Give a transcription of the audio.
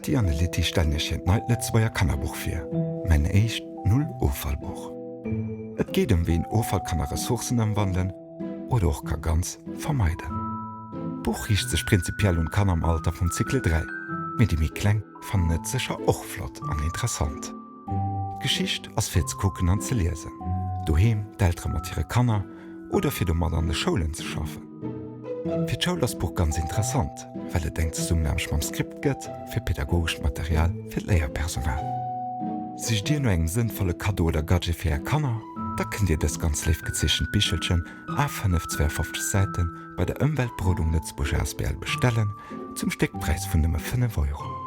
D'Ketty an de Litty stellen iech hiert neit Lëtzebuerger Kannerbuch vir, Mäin éischt Null-Offall-Buch. Et geet ëm wéi een Offall kann a Ressourcen ëmwandelen oder och ka ganz vermeiden. D'Buch riicht sech prinzipiell un d'Kanner am Alter vum Cycle 3, mee déi méi kleng fannen et sécher och flott an interessant. D'Geschicht ass fir ze kucken an ze liesen, doheem, d'Eltere mat hire Kanner oder fir domat an de Schoulen ze schaffen. Fir d'Schoul ass d'Buch ganz interessant, well et eng Zesummenaarbecht mam Script gëtt fir pedagogescht Material fir d'Léierpersonal. Sicht Dir no engem sënnvolle Kaddo oder Gadget fir Är Kanner? Da kënnt Dir dës ganz léif gezeechent Bichelchen, A5, 52 Säiten, bei der Ëmweltberodung Lëtzebuerg asbl bestellen, zum Stéckpräis vun nëmme 5 Euro.